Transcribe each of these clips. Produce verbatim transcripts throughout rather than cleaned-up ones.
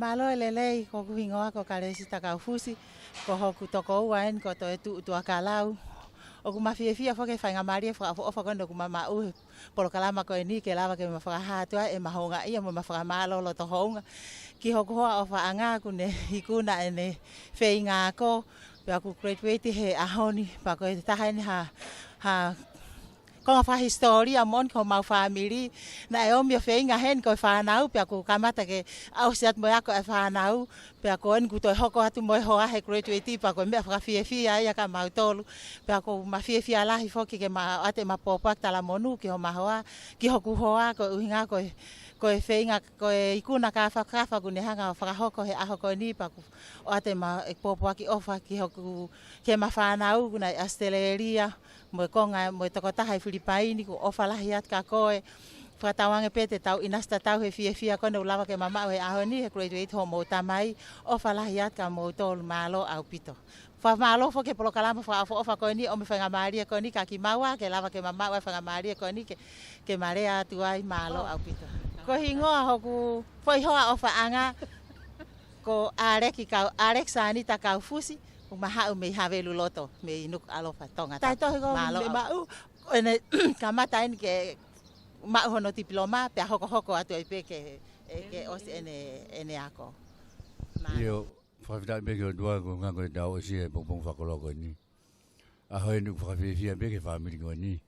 Mālō e lelei, ko hoku hingoa ko Kalesi Takaufusi, ko hoku tokoua eni ko Toetuʻu Tuakalau. ʻOku ma fiefia foki he faingamālie fakaʻofoʻofa ko eni ʻoku ma maʻu he polokalama ko eni ke lava ke ma fakahā atu ai ʻema houngaʻia mo ʻema fakamālō loto houngaʻia ki hoku hoa ʻofaʻanga kuo ne ikuna ʻene feinga ako, pea kuo graduate he ʻaho ni, pea ko e taha eni ha, ha konga fakahisitōlia moʻoni ki homau fāmili. Naʻe ʻomi ʻo feinga heni ko e fānau, pea kuo kamata ke ʻosi atu mo e ako e fānau, pea ko eni kuo toe hoko atu mo e hoa he graduate, pea ko e meʻa fakafiefia ia kia mautolu. Pea ʻoku ma fiefia lahi foki ke ma ʻoatu ʻema pōpoaki talamonū ki homa hoa, ki hoku hoa, ko e ʻuhinga ko e, ko e feinga, ko e ikuna kāfakafa kuo ne hanga ʻo fakahoko he ʻaho ko eni, pea kuo ʻoatu ʻema pōpoaki ʻofa ki hoku, ki heʻema fānau kuo nau ʻi ʻAositelēlia, mo e konga, mo e tokotaha ʻi Filipaini. Kuo ʻofa lahi atu kia koe. Fakatauange pē te tau ʻinasi tatau he fiefia ko eni ʻoku lava ke ma maʻu he ʻaho ni, he graduate hoʻomou tamai. ʻOfa lahi atu kia moutolu, mālō ʻaupito. Fakamālō foki he polokalama fakaʻofoʻofa ko eni, ʻomi e faingamālie ko eni kia kimaua, ke lava ke ma maʻu e faingamālie ko eni ke, ke ma lea atu ai, mālō ʻaupito. Ko e hingoa hoku foʻi hoa ʻofaʻanga ko ʻAleki Kau, ʻAleki Sānita Kaufusi, ʻoku ma haʻu mei Haveluloto, mei Nukuʻalofa, Tonga. Taʻetohi ko mālō ne ʻaupito. Maʻu, ʻene kamata eni ke maʻu hono tipiloma, pea hokohoko atu ai pē ke, ʻe, ke ʻosi ʻene, ʻene ako. Mālō. ʻIo, fakafetaʻi pē ki he ʻOtua ko e ʻuhinga ko ʻetau ʻosi e pongipongi fakakoloa ko eni. ʻAho eni ʻoku fakafiefia pē ki he fāmili ko eni.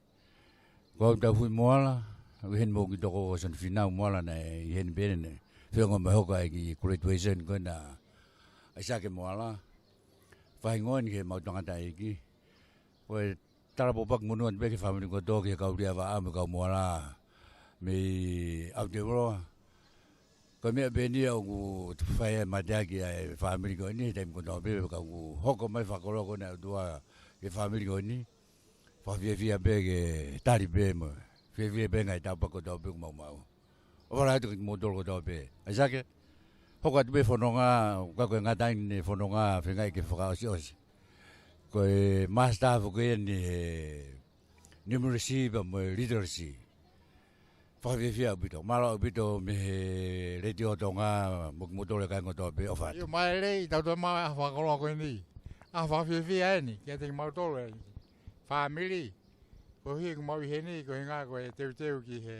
Ko au Taufuʻi Moala, ʻi heni mo hoku kiʻi tokoua ko Sonifinau Moala naʻe ʻi heni pē ʻene feʻunga mo e hoko ʻa e kiʻi graduation ko ena ʻa ʻAisake Moala. Fakahingoa eni ki heʻemau tangataʻeiki. Ko e tala pōpoaki monū atu pē ki he fāmili kotoa, ki he kau Liavaʻa mo e kau Moala mei Aotearoa. Ko e meʻa pē eni ʻoku fai ai e mateaki ʻa e fāmili ko eni he taimi kotoa pē, ka kuo hoko mai e fakakoloa ko ena ʻa e ʻOtua ki he fāmili ko eni. Fakafiefia pē ke tali pē mo fiefia pē ngaahi tāpuaki kotoa pē ʻoku mau maʻu. ʻOfa lahi atu kiate kimoutolu kotoa pē. ʻAisake, hoko atu pē e fononga, ka ko e ngata eni e fononga, feingaʻi ke fakaʻosiʻosi. Ko e master foki eni he numeracy pea mo e literacy. Fakafiefia ʻaupito. Mālō ʻaupito mei he Letiō Tonga mo kimoutolu e kāinga kotoa pē, ʻofa atu. ʻIo, mālō e lelei, tau toe maʻu e ʻaho fakakoloa ko eni. ʻAho fakafiefia eni kiate kimautolu e fāmili. Koeʻuhi ʻoku mau ʻi heni, ko e ʻuhinga ko e teuteu ki he,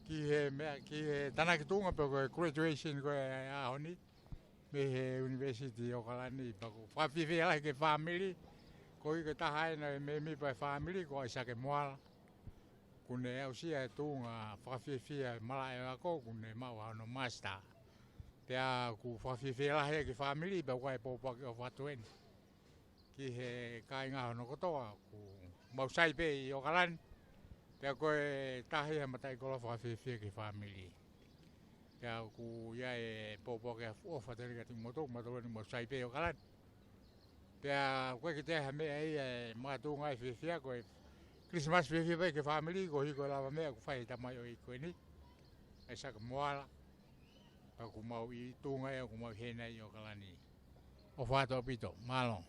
ki he meʻa, ki he tānaki tuʻunga pe ko e graduation ko e ʻaho ni mei he University ʻOkalani, pea ʻoku fakafiefia lahi ki he fāmili. Ko e taha ena e mēmipa e fāmili ko ʻAisake Moala. Kuo ne aʻusia e tuʻunga fakafiefia e malaʻe ako, kuo ne maʻu hono master. Pea ʻoku fakafiefia lahi ki he fāmili, pea ʻoku ʻi ai e pōpoaki ʻofa atu eni ki he kāinga hono kotoa, ʻoku mau sai pē ʻi ʻOkalani. Pea ko e taha ia e mataʻikoloa fakafiefia ki he fāmili. Pea ʻoku ʻi ai e pōpoaki ʻofa atu eni kiate kimoutolu, mautolu eni mau sai pē ʻi ʻOkalani. Pea ko e kiʻi toe ha meʻa ia ʻe makatuʻunga ai e fiefia, ko e Christmas fiefia pē ki he fāmili, koeʻuhi ko e lavameʻa kuo fai ʻe he tamaioʻeiki ko eni, ʻAisake Moala. Pea ʻoku mau ʻi tuʻunga ia ʻoku mau ʻi heni ai ʻi ʻOkalani. ʻOfa atu ʻaupito, mālō.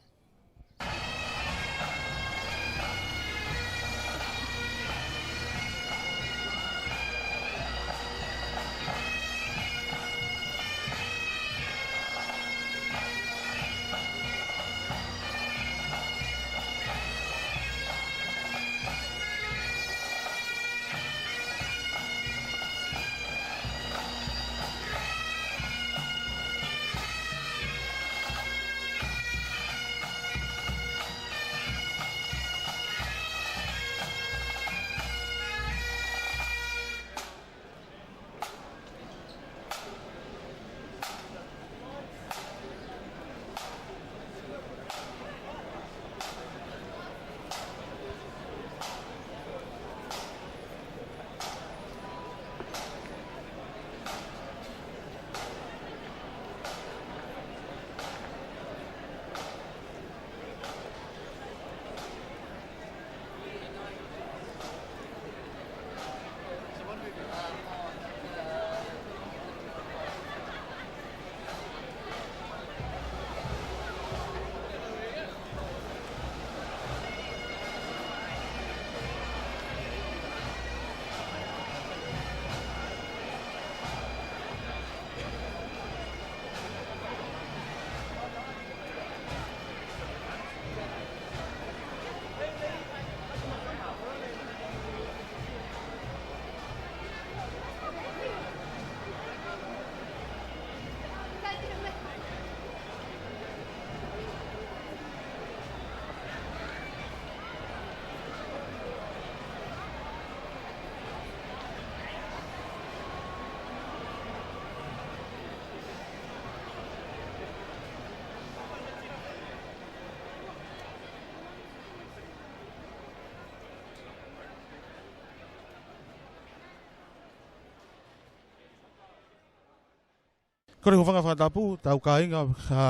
Kole hūfanga he fakatapu, tau kāinga, ʻa,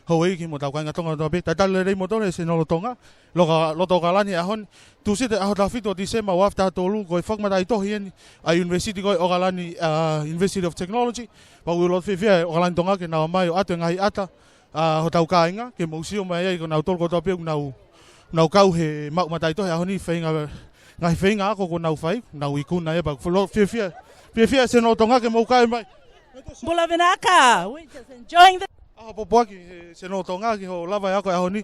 houʻeiki mo tau kāinga Tonga kotoa pē. Talitali lelei kimoutolu ʻe he Senolo Tonga. Loka, loto ʻOkalani he ʻaho ni. Tūsite ʻaho taha fitu ʻo Tīsema ua afe taha tolu, ko e fakamataʻitohi eni ʻa e University ko ē ʻOkalani, ʻa, University of Technology. Pea ʻoku loto fiefia ʻa e ʻOkalani Tonga ke nau ō mai ʻo ʻatu e ngaahi ʻata, ʻa, hotau kāinga, ke mou sio mai ai ko nautolu kotoa pē ʻoku nau, nau kau he maʻu mataʻitohi he ʻaho ni, feinga, ngaahi feinga ako ʻoku nau fai, nau ikuna ia pea ʻoku loto fiefia, fiefia Senolo Tonga ke mou kau mai. Bula vinaka. We just enjoying the ʻAho pōpoaki he Senolo Tonga ki hoʻo lava e ako he ʻaho ni.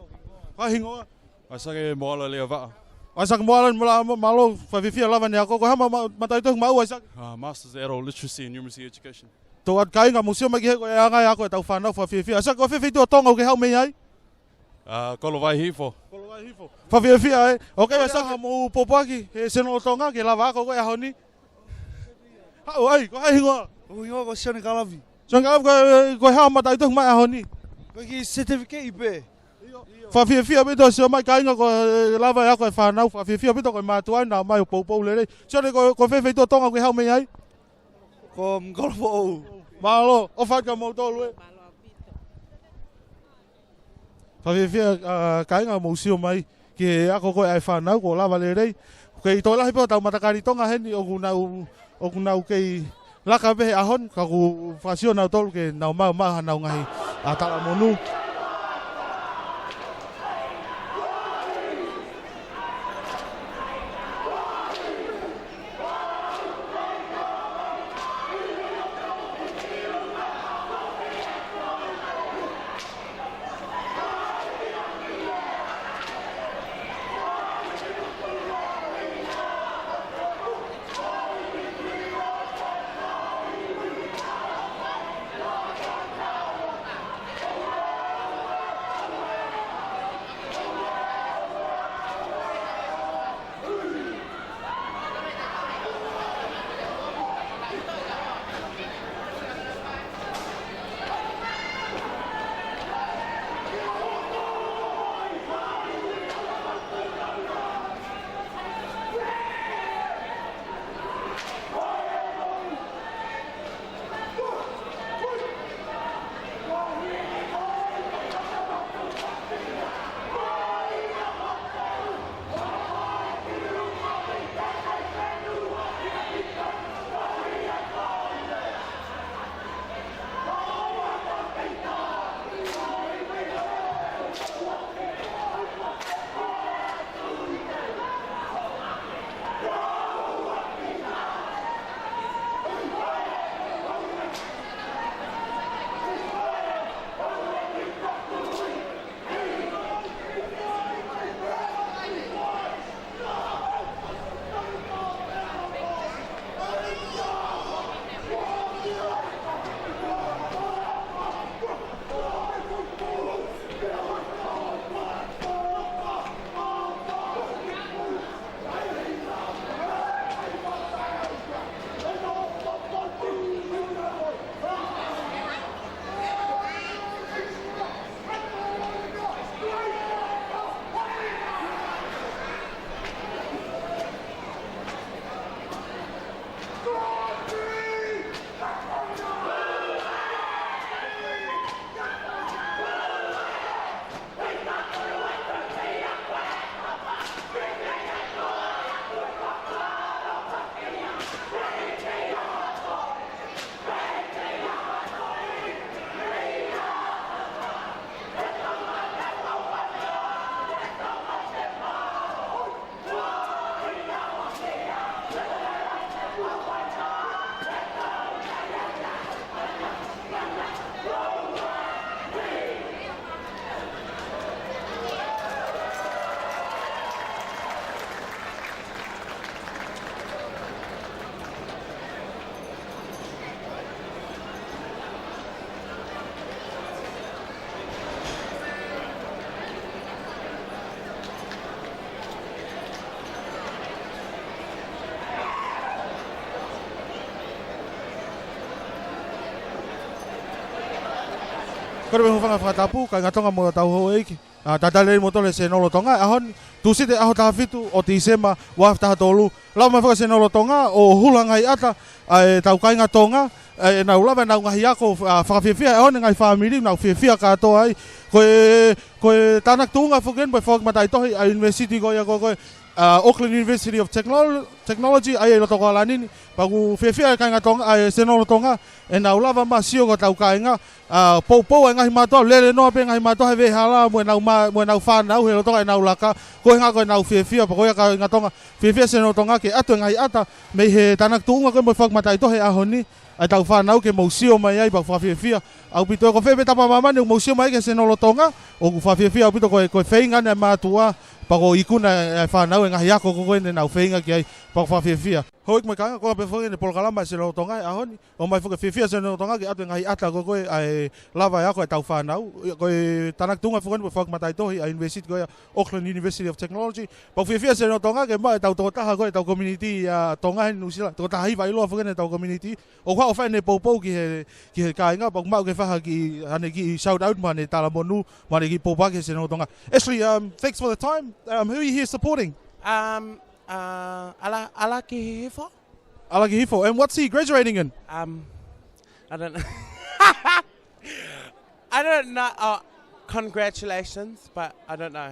Ko e hingoa? ʻAisake Moala Leavaʻa. ʻAisake Moala, mālō, mālō, fakafiefia lava ʻene ako. Ko e hā e ma-, ma-, mataʻitohi ʻoku maʻu, ʻAisake? Uh, Masters Adult Literacy and Numeracy Education. Tau atu kāinga, mou sio mai ki he ko e anga e ako ʻetau fānau, fakafiefia. ʻAisake, ko fē feituʻu ʻo Tonga ʻoku ke haʻu mei ai? Uh, Kolovaihifo. Kolovaihifo. Fakafiefia, ē. ʻOku ʻi ai ʻAisake, mou pōpoaki he Senolo Tonga ke lava ako ko ē he ʻaho ni. Haʻu ai, ko hai e hingoa? Ko hoku hingoa ko Sione Kalafi. Sione Kalafi, ko e, ko e hā e mataʻitohi ʻoku maʻu he ʻaho ni? Ko e kiʻi certificate pē. Fakafiefia ʻaupito, sio mai kāinga, ko e lava e ako e fānau, fakafiefia ʻaupito, ko e mātuʻa ʻoku nau ō mai ʻo poupou lelei. Sione, ko, ko fē feituʻu ʻo Tonga ʻoku ke haʻu mei ai? Ko Nukuʻalofa. Mālō, ʻofa atu kia moutolu, ē. Fakafiefia, ʻa, kāinga, mou sio mai ki he ako ko ē ʻa e fānau, kuo lava lelei. Kei toe lahi pē hotau matakali Tonga heni ʻoku nau, ʻoku nau kei laka pē he ʻaho ni, ka ʻoku fakasio nautolu ke nau maʻu, maʻu haʻanau ngaahi, ʻa, talamonū. Kole hūfanga he fakatapu, kāinga Tonga mo hotau houʻeiki. ʻA, talitali lelei kimoutolu ʻe he Senolo Tonga he ʻaho ni, Tūsite ʻaho taha fitu ʻo Tīsema ua afe taha tolu. Lava mai foki ʻa e Senolo Tonga ʻo hulu ha ngaahi ʻata ʻa ʻetau kāinga Tonga, ʻe nau lava ʻenau ngaahi ako, ʻa, fakafiefia, ʻa e ngaahi fāmili, nau fiefia kātoa ai. Ko e, ko e tānaki tuʻunga foki eni mo e foaki mataʻitohi ʻa e university ko ia ko, ko e, ʻa, Auckland University of Technol-, Technology, ʻa ia ʻi loto Okalani ni. Pea ʻoku fiefia e kāinga Tonga, ʻa e Senolo Tonga, ʻenau lava mai ʻo sio ki hotau kāinga, ʻa, poupou ʻa e ngaahi mātuʻa, lele noa pē ngaahi mātuʻa he veʻehala mo ʻenau mā-, mo ʻenau fānau he lolotonga ʻenau laka, koeʻuhi ko ʻenau fiefia, pea ko ia kāinga Tonga, fiefia Senolo Tonga ke ʻoatu e ngaahi ʻata mei he tānaki tuʻunga ko ē mo e foaki mataʻitohi ʻaho ni, ʻa ʻetau fānau ke mou sio mai ai pea fakafiefia ʻaupito. Ko fē pē tapa ʻo māmani ʻoku mou sio mai ki he Senolo Tonga, ʻoku fakafiefia ʻaupito ko e, ko e feinga ʻa e mātuʻa, pea ko e ikuna ʻa e fānau e ngaahi ako ko ē naʻa nau feinga ki ai, pea fakafiefia. Hoi, ko e kāinga, ko e pehē foki eni e polokalama ʻa e Senolo Tonga he ʻaho ni, ʻomai foki e fiefia Senolo Tonga ke ʻoatu e ngaahi ʻata ko ē ʻa e lava e ako ʻetau fānau, ko e tānaki tuʻunga foki eni mo e foaki mataʻitohi ʻa e university ko ia Auckland University of Technology. Pea ʻoku fiefia Senolo Tonga ke maʻu ʻetau tokotaha ko ē ʻetau community ʻa Tonga heni Nuʻusila, tokotaha hiva ʻiloa foki eni ʻetau community. ʻOku haʻu ʻo fai ʻene poupou ki he, ki he kāinga, pea ʻoku maʻu ke fai ha kiʻi, haʻane kiʻi shout out mo haʻane talamonū, mo haʻane kiʻi poupou ki he Senolo Tonga. Ashley, um, thanks for the time. Um, who are you here supporting? Um, uh, Ala-, Alaki Hihifo. Alaki Hihifo. And what's he graduating in? Um, I don't know. I don't know. Oh, congratulations, but I don't know.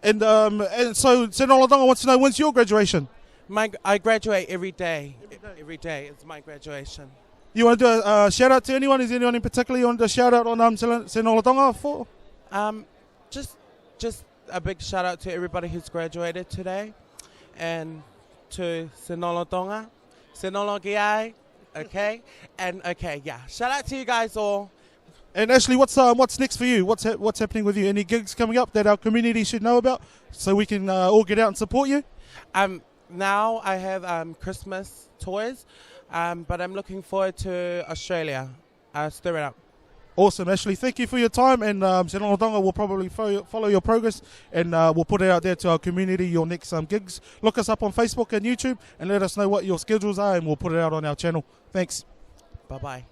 And, um, and so Senolo Tonga wants to know, when's your graduation? My, I graduate every day. Every day. Every day is my graduation. You wanna do a, uh, shout out to anyone? Is there anyone in particular you wanna do a shout out on, um, Sen-, Senolo Tonga for? Um, just, just a big shout out to everybody who's graduated today, and to Senolo Tonga, Senolo ki ai, okay? And, okay, yeah. Shout out to you guys all. And Ashley, what's, um, what's next for you? What's ha-, what's happening with you? Any gigs coming up that our community should know about so we can, uh, all get out and support you? Um, now I have, um, Christmas tours, um, but I'm looking forward to Australia. Uh, stir it up. Awesome, Ashley. Thank you for your time, and, um, Senolo Tonga will probably follow, follow your progress, and, uh, we'll put it out there to our community, your next, um, gigs. Look us up on Facebook and YouTube, and let us know what your schedules are, and we'll put it out on our channel. Thanks. Bye-bye.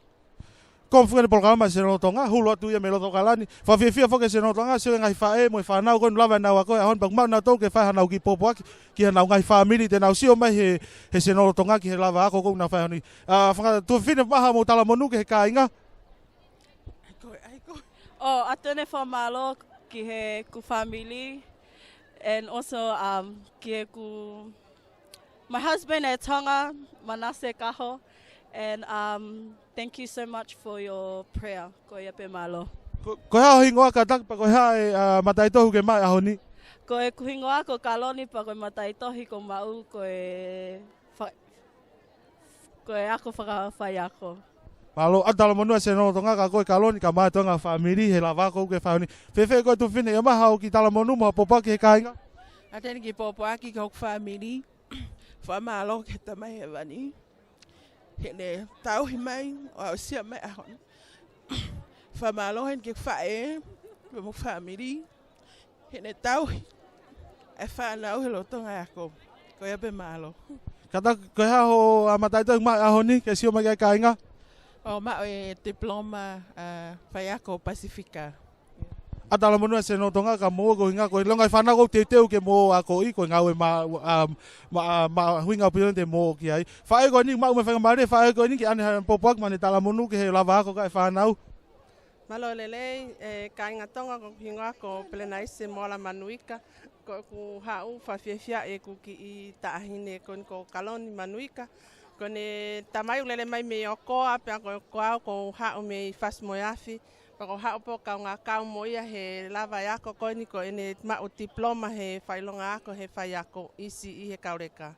Ko e founga eni e polokalama ʻa e Senolo Tonga, hulu atu ia mei loto Okalani. Fakafiefia foki e Senolo Tonga, sio ki he ngaahi faʻē mo e fānau ko eni ʻoku lava ʻenau ako he ʻaho ni, pea ʻoku maʻu nautolu ke fai haʻanau kiʻi poupouaki ki heʻenau ngaahi fāmili te nau sio mai he, he Senolo Tonga ki he lava ako ko ē ʻoku nau fai he ʻaho ni. ʻA, fanga tuofefine, maʻu haʻamou talamonū ki he kāinga. ʻAi koe, ʻai koe. ʻOatu ʻeni e fakamālō ki heʻeku fāmili, and also, um, ki heʻeku, my husband ʻi Tonga, Manase Kaho, and, um, thank you so much for your prayer. Ko ia pē, mālō. Ko, ko e hā ho hingoa kātaki pea ko e hā e, ʻa, mataʻitohi ʻoku ke maʻu he ʻaho ni? Ko ʻeku hingoa ko Kaloni pea ko e mataʻitohi ʻoku ou maʻu ko e fa-, ko e ako fakafaiako. Mālō, ʻoatu e talamonū ʻa e Senolo Tonga kia koe Kaloni kae ʻumaʻā e toenga fāmili he lava ako ʻoku ke fai he ʻaho ni. Fēfē koe tuofefine, ʻomai haʻo kiʻi talamonū mo ha poupouaki ki he kāinga? ʻOatu ʻeni e kiʻi poupouaki ki hoku fāmili. Fakamālō ki he Tamai Hēvani heʻene tauhi mai ʻo aʻusia mai e ʻaho ni. Fakamālō heni ki he faʻē mo hoku fāmili heʻene tauhi e fānau he lolotonga e ako. Ko ia pē, mālō. Kātaki, ko e hā ho, ʻa, mataʻitohi ʻoku maʻu he ʻaho ni ke sio mai ki ai kāinga? ʻOku ou maʻu e diploma, ʻa, faiako Pasifika. ʻOatu e talamonū ʻa e Senolo Tonga kia moua, koeʻuhinga ko e ʻilonga e fānau ʻoku teuteu ke mou akoʻi, ko e ngāue ma-, ʻa, ma-, ʻa, mahuʻinga ʻaupito ʻeni te mou ō ki ai. Faʻē ko eni, maʻu mo e faingamālie, faʻē ko eni ke ʻoatu haʻane poupouaki mo haʻane talamonū ki he lava ako ʻa e fānau. Mālō e lelei, ʻe kāinga Tonga, ko hoku hingoa ko Pelenaise Moala Manuika. Ko ʻeku haʻu, fakafiefia ʻeku kiʻi taʻahine ko eni ko Kaloni Manuika. Ko ʻene tamai ʻoku lele mai mei ʻOkoa, pea ko, ko au ʻoku ou haʻu mei Fasi-moe-Afi. Pea ʻoku ou haʻu pē ʻo kaungā kau mo ia he lava e ako ko eni, ko ʻene maʻu diploma he fakaʻilonga ako he faiako, E C E he Kauleka.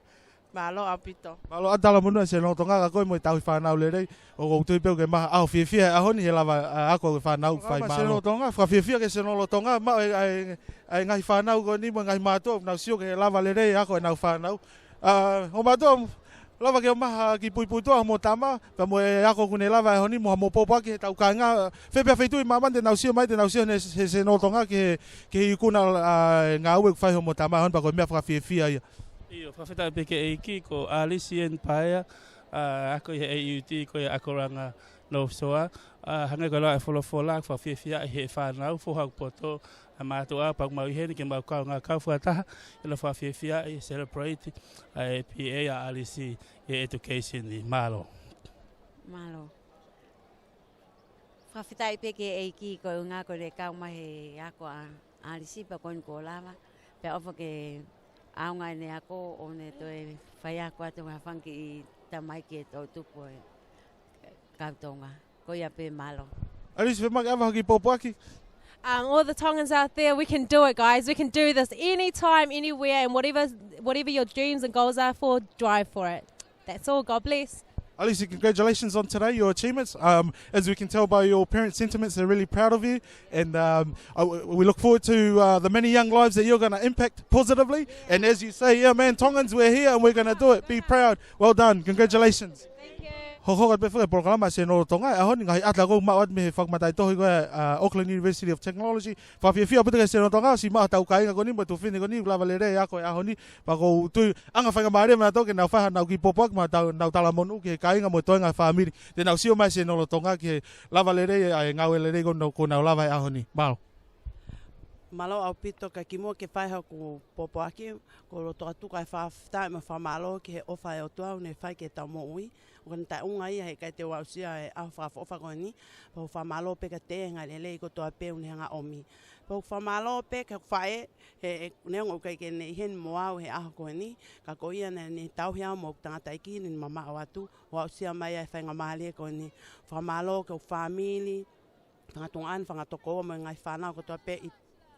Mālō ʻaupito. Mālō, ʻoatu e talamonū ʻa e Senolo Tonga kia koe mo e tauhi fānau lelei. ʻOku ou tui pē ʻoku ke maʻu ha ʻaho fiefia he ʻaho ni he lava, ʻa, ako ʻa e fānau. Mālō, fai mālō. Senolo Tonga, fakafiefia ki he Senolo Tonga, maʻu e, ʻa e, ʻa e ngaahi fānau ko eni mo e ngaahi mātuʻa ʻoku nau sio ki he lava lelei e ako ʻenau fānau. ʻA, hoʻo mātuʻa, lava ke ʻomai ha kiʻi puipuituʻa homou tama, pea mo e ako ʻoku ne lava he ʻaho ni mo haʻamou poupouaki ki heʻetau kāinga. Fē pē ha feituʻu ʻi māmani te nau sio mai, te nau sio heni he Senolo Tonga ki he, ki he ikuna, ʻa, ngāue ʻoku fai homou tama he ʻaho ni, pea ko e meʻa fakafiefia ia. ʻIo, fakafetaʻi pē ki he ʻEiki, ko Alisi N. Paea, ʻa, ako ʻi he A U T, ko e akoʻanga North Shore, ʻa, hangē ko e lau ʻa e folofola, fakafiefia ʻi he fānau, foha ʻoku poto, ʻa e mātuʻa, pea ʻoku mau ʻi heni ke mau kaungā kau fakataha, ʻi hono fakafiefia ʻi he celebrate, ʻa e P A ʻa Alisi ʻi he education ni. Mālō. Mālō. Fakafetaʻi pē ki he ʻEiki ko e ʻuhinga ko ʻene kau mai he ako ʻa ʻAlisi pea ko eni kuo lava. Pea ʻofa ke ʻaonga ʻene ako ʻo ne toe faiako atu ngaahi fanga kiʻi tamaiki ʻe toʻutupu ʻo e kau Tonga. Ko ia pē, mālō. ʻAlisi, fēfē ke ʻave ha kiʻi pōpoaki? Um, all the Tongans out there, we can do it, guys. We can do this anytime, anywhere, and whatever, whatever your dreams and goals are for, drive for it. That's all. God bless. ʻAlisi, congratulations on today, your achievements. Um, as we can tell by your parents' sentiments, they're really proud of you. And um, I- we look forward to uh, the many young lives that you're going to impact positively. And as you say, yeah, man, Tongans, we're here and we're going to do it. Be proud. Well done. Congratulations. Thank you. Hokohoko atu pē foki e polokalama Senolo Tonga he ʻaho ni, ngaahi ʻata ʻoku maʻu atu mei he fakamataʻitohi ko ē ʻa Auckland University of Technology. Fakafiefia ʻaupito ki he Senolo Tonga, siʻi maʻu haʻatau kāinga ko eni mo e tuofefine ko eni, lava lelei e ako he ʻaho ni. Pea ʻoku ou tui, anga fakainga mālie mo nautolu ke nau fai haʻanau kiʻi pōpoaki mo haʻanau, nau talamonū ki he kāinga mo e toenga fāmili. Te nau sio mai Senolo Tonga ki he lava lelei ʻa e ngāue lelei ko ē ʻoku nau, ʻoku nau lava he ʻaho ni. Mālō. Mālō ʻaupito. Kae kimuʻa ke fai haʻaku pōpoaki, ʻoku ou loto atu ʻa e fakafetaʻi mo e fakamālō ki he ʻofa ʻa e ʻOtua ʻoku ne fai ki heʻetau moʻui. ʻOku ne taʻeʻunga ia he ʻikai te u aʻusia e ʻaho fakaʻofoʻofa ko eni. Pea u fakamālō pē kiate ia he ngaahi lelei kotoa pē ʻoku ne hanga ʻomi. Pea u fakamālō pē ki hoku faʻē, he, he neongo ʻoku ʻikai ke ne ʻi heni mo au he ʻaho ko eni, ka ko ia naʻa ne tauhi au mo hoku tangataʻeiki ni mamaʻo atu, ʻo aʻusia mai ai e faingamālie ko eni. Fakamālō ki hoku fāmili, fanga tuongaʻane, fanga tokoua mo e ngaahi fānau kotoa pē ʻi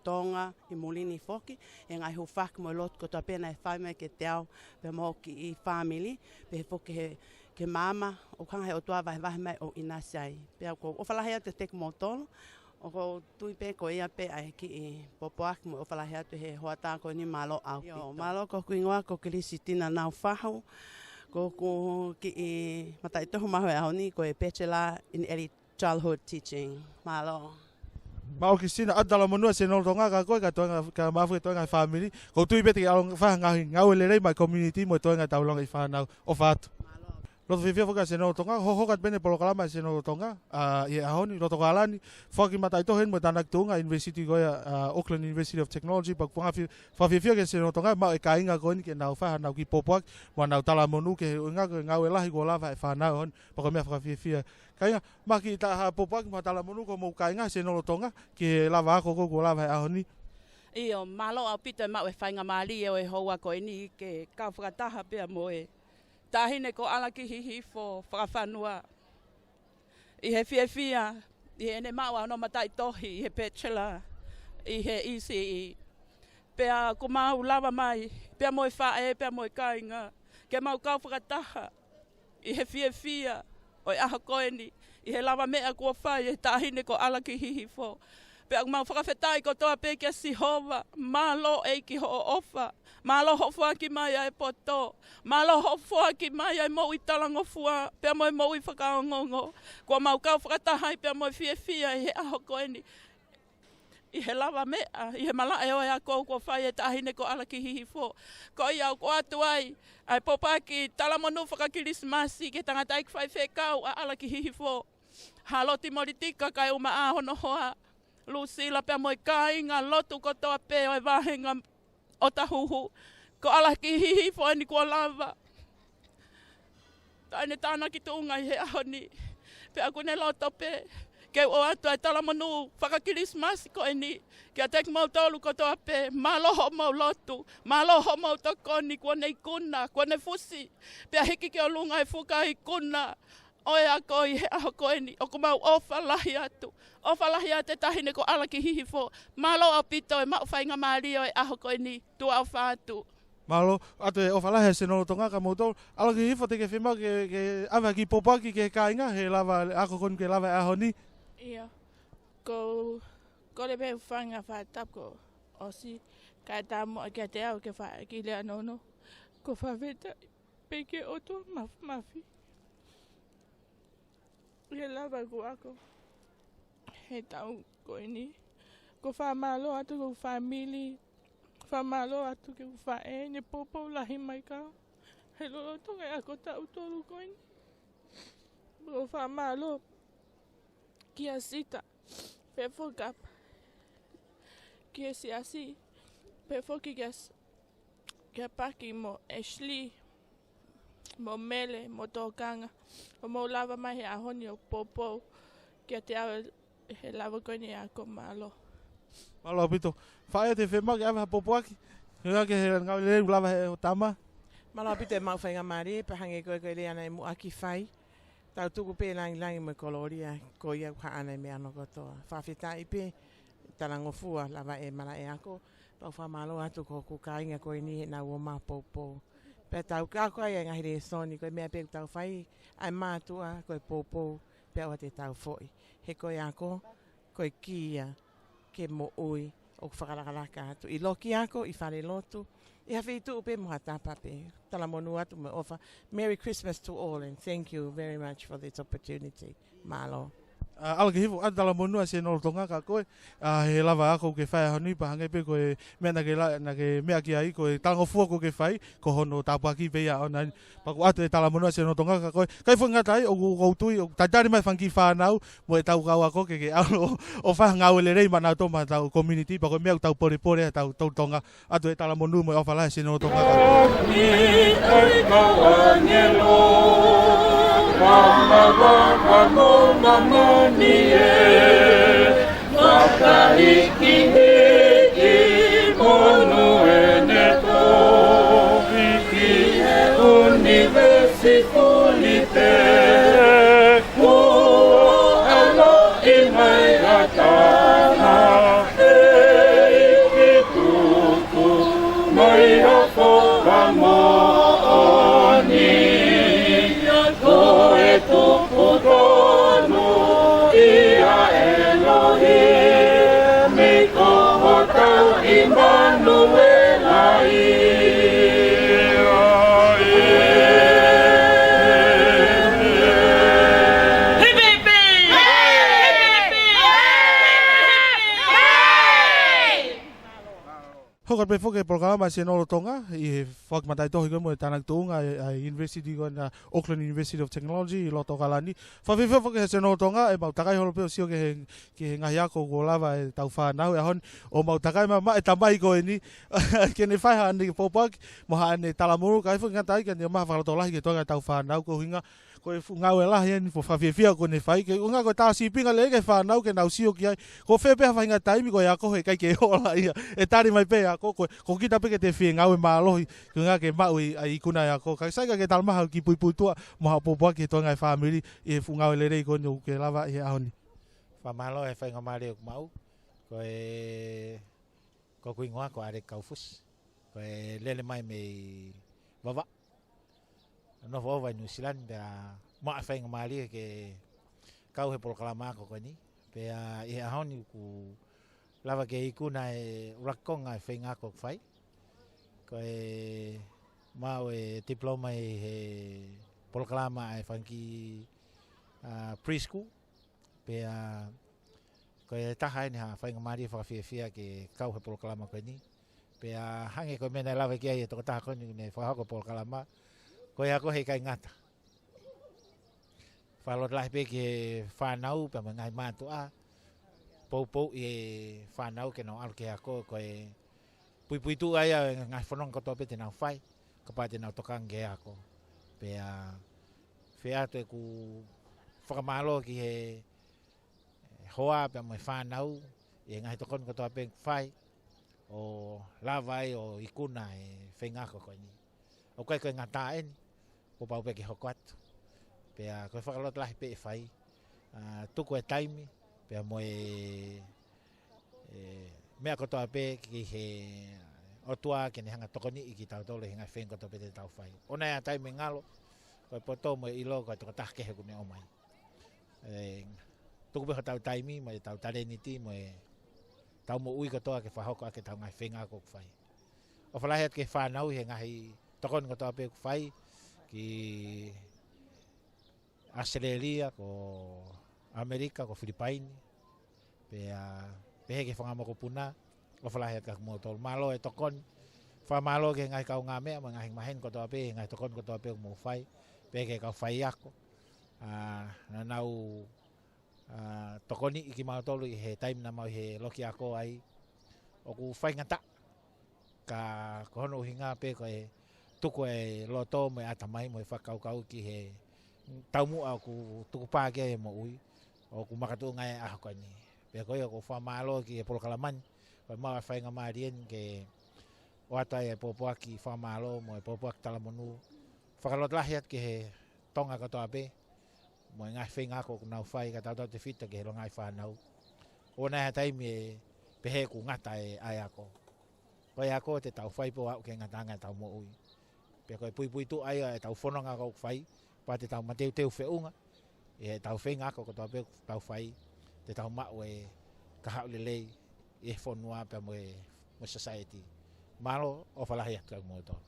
Tonga, ʻi muli ni foki, he ngaahi hūfaki mo e lotu kotoa pē naʻe fai mai kiate au, pea mo hoku kiʻi fāmili, pehē foki ki he, ki he maama, ʻoku hanga he ʻOtua ʻo vahevahe mai ʻo ʻinasi ai. Pea ʻoku ou ʻofa lahi atu kiate kimoutolu, ʻoku ou tui pē ko ia pē ʻa e kiʻi pōpoaki mo e ʻofa lahi atu he hoʻatā ko eni, mālō ʻaupito. ʻIo, mālō, ko hoku hingoa ko Kilisitina Naufahu, ko hoku kiʻi mataʻitohi maʻu he ʻaho ni ko e Bachelor in Early Childhood Teaching. Mālō. Mālō Kilisitina, ʻoatu e talamonū ʻa Senolo Tonga kia koe, kae toenga, kae maʻu e toenga e fāmili. ʻOku ou tui pē te ke ʻalu ʻo fai ha ngaahi ngāue lelei maʻa e community mo e toenga ʻetau longaʻi fānau. ʻOfa atu. Mālō. Loto fiefia foki ʻa Senolo Tonga, hokohoko atu pē eni e polokalama ʻa Senolo Tonga, ʻa, ʻi he ʻaho ni, loto ko ʻAlani, foaki mataʻitohi eni mo e tānaki tuʻunga ʻunivēsiti ko ia, ʻa, Auckland University of Technology, pea ʻoku ou fakafi-, fakafiefia ki he Senolo Tonga, maʻu e kāinga ko eni ke nau fai haʻanau kiʻi pōpoaki, mo haʻanau talamonū ki he ʻuhinga ko e ngāue lahi kuo lava he fānau he ʻaho ni, pea ko e meʻa fakafiefia. Kāinga, mahalo ke ʻi ai ha pōpoaki mo ha talamonū ki hoʻomou kāinga Senolo Tonga, ki he lava ako ko ē kuo lava he ʻaho ni. ʻIo, mālō ʻaupito e maʻu e faingamālie ʻo e houa ko eni ke kau fakataha pea mo e Taʻahine ko ʻAlakihihifo Fakafanua ʻi he fiefia, ʻi heʻene maʻu ʻa hono mataʻitohi, ʻi he Bachelor, ʻi he E C E. Pea kuo mau lava mai, pea mo e faʻē, pea mo e kāinga, ke mau kau fakataha ʻi he fiefia ʻo e ʻaho ko eni, ʻi he lava meʻa kuo fai ʻe he Taʻahine ko ʻAlakihihifo. Pea ʻoku mau fakafetaʻi kotoa pē kia Sihova, mālō ʻEiki hoʻo ʻofa, mālō hoʻo foaki mai ʻa e poto, mālō hoʻo foaki mai ʻa e moʻui talangofua, pea mo e moʻui fakaongoongo. Kuo mau kau fakataha ai pea mo e fiefia ʻi he ʻaho ko eni, ʻi he lava meʻa, ʻi he malaʻe ʻo e ako kuo fai ʻe he Taʻahine ko ʻAlakihihifo. Ko ia ʻoku ʻoatu ai ʻa e pōpoaki talamonū fakakilisimasi ki he tangataʻeiki faifekau ʻa ʻAlakihihifo, Hāloti Molitika, kae ʻumaʻā hono hoa, Lusila, pea mo e kāinga lotu kotoa pē ʻo e vāhenga ʻo Tahuhu. Ko ʻAlakihihifo eni kuo lava, taʻahine tānaki tuʻunga ʻi he ʻaho ni. Pea ʻoku ne loto pē ke u ʻoatu ʻa e talamonū fakakilisimasi ko eni kiate kimoutolu kotoa pē. Mālō hoʻomou lotu, mālō hoʻomou tokoni, kuo ne ikuna, kuo ne fusi, pea hiki ki ʻolunga e fuka ikuna ʻo e ako ʻi he ʻaho ko eni. ʻOku mau ʻofa lahi atu, ʻofa lahi atu e Taʻahine ko ʻAlakihihifo. Mālō ʻaupito e maʻu faingamālie ʻo e ʻaho ko eni. Tuʻa ʻofa atu. Mālō, ʻoatu e ʻofa lahi ʻa Senolo Tonga kia moutolu. ʻAlakihihifo, te ke fiemaʻu ke, ke ʻave ha kiʻi pōpoaki ki he kāinga he lava ako ko eni kuo lava he ʻaho ni? ʻIo. Ko, kole pē hūfanga he fakatapu kuo ʻosi, kae taumuʻa kiate au ke fai e kiʻi lea nounou. ʻOku ou fakafetaʻi pē ki he ʻOtua Māfimafi ʻi he lava ʻeku ako he taʻu ko eni. ʻOku ou fakamālō atu ki hoku fāmili, fakamālō atu ki hoku faʻē, ne poupou lahi mai kiate au he lolotonga e ako taʻu tolu ko eni. ʻOku ou fakamālō kia Sita, pea foki ki he siasi, pea foki kia S-, kia Paki mo Ashley, mo Mele, mo Tokanga, ʻo mou lava mai he ʻaho ni ʻo poupou kiate au he lava ko eni ʻa e ako. Mālō. Mālō ʻaupito. Faʻē, te u fie maʻu ke ʻave ha pōpoaki, ʻo ʻai ke he ngāue lelei ʻoku lava he ʻo tama. Mālō ʻaupito e maʻu faingamālie, pea hangē ko e ko e lea naʻe muʻaki fai. Tau tuku pē langilangi mo e kolōlia ko ia ʻoku haʻana e meʻa hono kotoa. Fakafetaʻi pē, talangofua lava e malaʻe ako. Pea u fakamālō atu ko hoku kāinga ko eni heʻenau ō mai ʻo poupou. Pea tau kau ai e ngaahi lēsoni, ko e meʻa pē ʻoku tau fai, ʻa e mātuʻa, ko e poupou, pea ʻoua te tau foʻi. He ko e ako, ko e kī ia ki he moʻui ʻoku fakalakalaka atu ʻi loki ako, ʻi falelotu, ʻi ha feituʻu pē mo ha tapa pē. Talamonū atu mo e ʻofa. Merry Christmas to all and thank you very much for this opportunity. Mālō. ʻA, ʻalu ki he hifo, ʻoatu e talamonū ʻa Senolo Tonga kia koe, ʻa, he lava ako ʻoku ke fai he ʻaho ni, pea hangē pē ko e meʻa naʻa ke la-, naʻa ke meʻa ki ai, ko e talangofua ʻoku ke fai, ko hono tāpuaki pē ia ʻoʻona ni. Pea ʻoku ʻoatu e talamonū ʻa Senolo Tonga kia koe. ʻIkai foki ngata ai, ʻoku, ʻoku ou tui ʻoku talitali mai e fanga kiʻi fānau mo ʻetau kau ako ke, ke ʻalu ʻo, ʻo fai ha ngāue lelei maʻanautolu mo hotau community, pea ko e meʻa ʻoku tau polepole ʻa tautolu Tonga. ʻOatu e talamonū mo e ʻofa lahi ʻa Senolo Tonga kia koe. Ni ai kau ʻāngelo, ka mavava mo mamani ē, fakahikihiki monū ʻene tohi ki he ʻunivesi fulipē. Kuo ʻaloʻi mai ʻa Tana, ʻEiki tuku mai ʻa e foha moʻoni. Ko e tupu tonu ia ʻElohimi, ko hotau ʻImanuela ia. Hip, hip, hip! Hip, hip, hip! Hoko atu pē foki e polokalama ʻa Senolo Tonga ʻi he foaki mataʻitohi ko ē mo e tānaki tuʻunga ʻa e, ʻa e University ko ena, Auckland University of Technology ʻi loto ʻAokalani. Fakafiefia foki ʻa Senolo Tonga, ʻe mau takai holo pē ʻo sio ki he, ki he ngaahi ako kuo lava ʻetau fānau he ʻaho ni, ʻo mau takai mai, mai e tamai ko eni ke ne fai haʻane pōpoaki mo haʻane talamonū, kae ʻikai foki ngata ai, ke ne ʻomai ha fakalotolahi ki he toenga ʻetau fānau, ko e ʻuhinga ko e fuʻu ngāue lahi eni, fuʻu fakafiefia ʻoku ne fai, ko e ʻuhinga ko e tā sīpinga lelei ki he fānau ke nau sio ki ai. Ko fē pē ha faʻahinga taimi ko e ako he ʻikai ke ola ia. ʻE tali mai pē e ako, ko, ko kita pē ke te fie ngāue mālohi, ko e ʻuhinga ke maʻu ʻa e ikuna e ako. Kae sai ka ke tala mai haʻo kiʻi puipuituʻa mo haʻo pōpoaki ki he toenga e fāmili ʻi he fuʻu ngāue lelei ko eni ʻoku ke lava ʻi he ʻaho ni. Fakamālō he faingamālie ʻoku maʻu. Ko e, ko hoku hingoa ko ʻAleki Kaufusi. Ko e lele mai mei Vavaʻu. Nofo ʻo ʻi Nuʻu Sila ni, pea maʻu e faingamālie ke kau he polokalama ako ko eni. Pea ʻi he ʻaho ni ʻoku lava ke ikuna e ʻuluaki konga e feinga ako ʻoku fai. Ko e maʻu e diploma ʻi he polokalama ʻa e fanga kiʻi, ʻa, preschool. Pea ko e taha eni ha faingamālie fakafiefia ke kau he polokalama ko eni. Pea hangē ko e meʻa naʻe lave ki ai e tokotaha ko eni ne fakahoko e polokalama, ko e ako he ʻikai ngata. Fakalotolahi pē ki he fānau pea mo e ngaahi mātuʻa, poupouʻi e fānau ke nau ʻalu ki he ako, ko e puipuituʻa ia e ngaahi fononga kotoa pē te nau fai, kapau te nau tokanga ki he ako. Pea fai atu ʻeku fakamālō ki he hoa pea mo e fānau ʻi he ngaahi tokoni kotoa pē ʻoku fai ʻo lava ai ʻo ikuna e feinga ako ko eni. ʻOku ʻikai ko e ngata eni, kuo pau pē ke hoko atu. Pea ko e fakalotolahi pē ʻe fai, ʻa, tuku e taimi pea mo e, e, meʻa kotoa pē ki he ʻOtua ke ne hanga ʻo tokoniʻi kitautolu he ngaahi feinga kotoa pē te tau fai. ʻOua naʻa taimi ngalo, ko e poto mo e ʻilo ko e tokotaha kehe ʻoku ne ʻomai. ʻE, tuku pē hotau taimi mo ʻetau talēniti mo ʻetau moʻui kotoa ke fakahoko ʻaki ʻetau ngaahi feinga ako ʻoku fai. ʻOfa lahi atu ki he fānau he ngaahi tokoni kotoa pē ʻoku fai ki ʻAositelēlia, ko ʻAmelika, ko Filipaini, pea pehē ki he fanga mokopuna, ʻofa lahi atu kia kimoutolu. Mālō e tokoni. Fakamālō ki he ngaahi kaungāmeʻa mo e ngaahi maheni kotoa pē, he ngaahi tokoni kotoa pē ʻoku mou fai, pehē ki he kau faiako. ʻA, naʻa nau, ʻa, tokoniʻi kimautolu ʻi he taimi naʻa mau ʻi he loki ako ai. ʻOku faingataʻa, ka ko hono ʻuhinga pē ko e tuku e loto mo e ʻatamai mo e fakakaukau ki he taumuʻa ʻoku tukupā ki ai e moʻui, ʻoku makatuʻunga ai e ʻaho ko eni. Pea ko ia ʻoku ou fakamālō ki he polokalama ni, ko e maʻu e faingamālie ni ke ʻoatu ai e pōpoaki fakamālō mo e pōpoaki talamonū. Fakalotolahi atu ki he Tonga kotoa pē, mo e ngaahi feinga ako ʻoku nau fai, kae tautautefito ki he longaʻi fānau. ʻOua naʻa ʻi ai ha taimi ʻe pehē ʻoku ngata e ʻa e ako. Ko e ako te tau fai pē ʻo aʻu ki he ngataʻanga ʻetau moʻui. Pea ko e puipuituʻa ia ʻetau fononga ʻoku fai, pea te tau mateuteu feʻunga ʻi heʻetau feinga ako kotoa pē ʻoku tau fai, te tau maʻu e kahaʻu lelei ʻi he fonua pea mo e, mo e society. Mālō, ʻofa lahi atu kiate kimoutolu.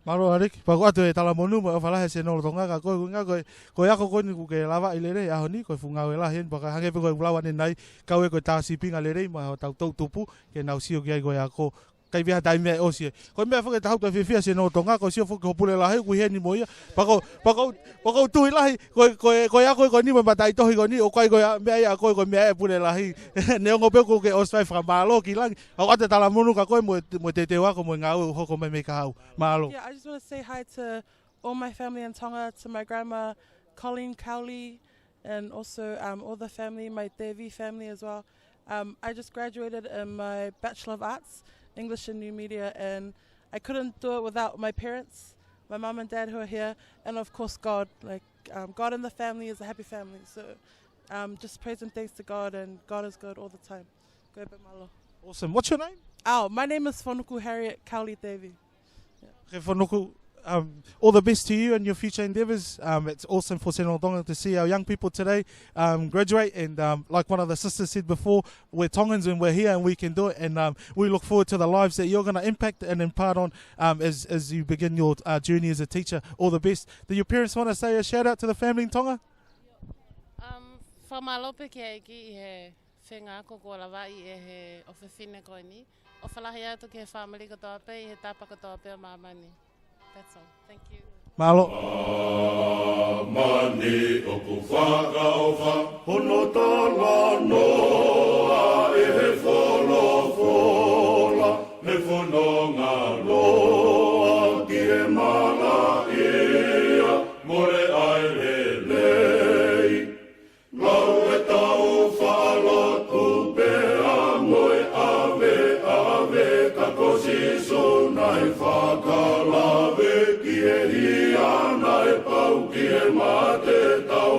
Mālō Aliki, pea ʻoku ʻoatu e talamonū mo e ʻofa lahi ʻa Senolo Tonga kiate koe, ko e ʻuhinga ko e, ko e ako ko eni ʻoku ke lavaʻi lelei he ʻaho ni, ko e fuʻu ngāue lahi eni, pea ka hangē pē ko e ʻulau ʻanenai, kau ai ko e tā sīpinga lelei maʻa hotau toʻutupu, ke nau sio ki ai ko e ako. ʻIkai pē ha taimi ʻe ʻosi ia. Ko e meʻa foki ʻe taha ʻoku ou fiefia Senolo Tonga, ko e sio foki ki ho pule lahi, ʻoku ʻi heni mo ia. Pea ʻoku ou, pea ʻoku ou, pea ʻoku ou tui lahi, ko e, ko e, ko e ako ko eni mo e mataʻitohi ko eni, ʻoku ʻikai ko e meʻa ia ʻa koe, ko e meʻa ia ʻa e pule lahi. Neongo pē ʻoku ke ʻosi fai fakamālō ki langi. ʻOku ʻoatu e talamonū kiate koe mo e, mo e teuteu ako mo e ngāue ʻoku hoko mai mei kahaʻu. Mālō. Yeah, I just wanna say hi to all my family in Tonga, to my grandma, Colleen Cowley, and also, um, all the family, my Devi family as well. Um, I just graduated in my Bachelor of Arts, English and New Media, and I couldn't do it without my parents, my mum and dad who are here, and of course God. Like, um, God in the family is a happy family. So, um, just praise and thanks to God, and God is good all the time. Ko ia pē, mālō. Awesome. What's your name? Oh, my name is Fonuku Harriet Cowley Davey. Yeah. Okay, Fonuku, um, all the best to you and your future endeavours. Um, it's awesome for Senolo Tonga to see our young people today, um, graduate. And, um, like one of the sisters said before, we're Tongans and we're here and we can do it. And, um, we look forward to the lives that you're gonna impact and impart on, um, as, as you begin your, uh, journey as a teacher. All the best. Do your parents wanna say a shout out to the family in Tonga? Um, fakamālō pē ki he ʻEiki ʻi he feinga ako kuo lavaʻi ʻe he ʻofefine ko eni. ʻOfa lahi atu ki he fāmili kotoa pē ʻi he tapa kotoa pē ʻo māmani. That's all. Thank you. Mālō. Māmani ʻoku fakaʻofa hono talanoa ʻe he folofola, he fononga loa ki he malaʻia mo e ʻai lelei. Lau ʻetau faʻa lotu pea mo e ʻaveʻave, ka ko Sīsū naʻe fakalave ki he hia, naʻe pau ki he mate, tau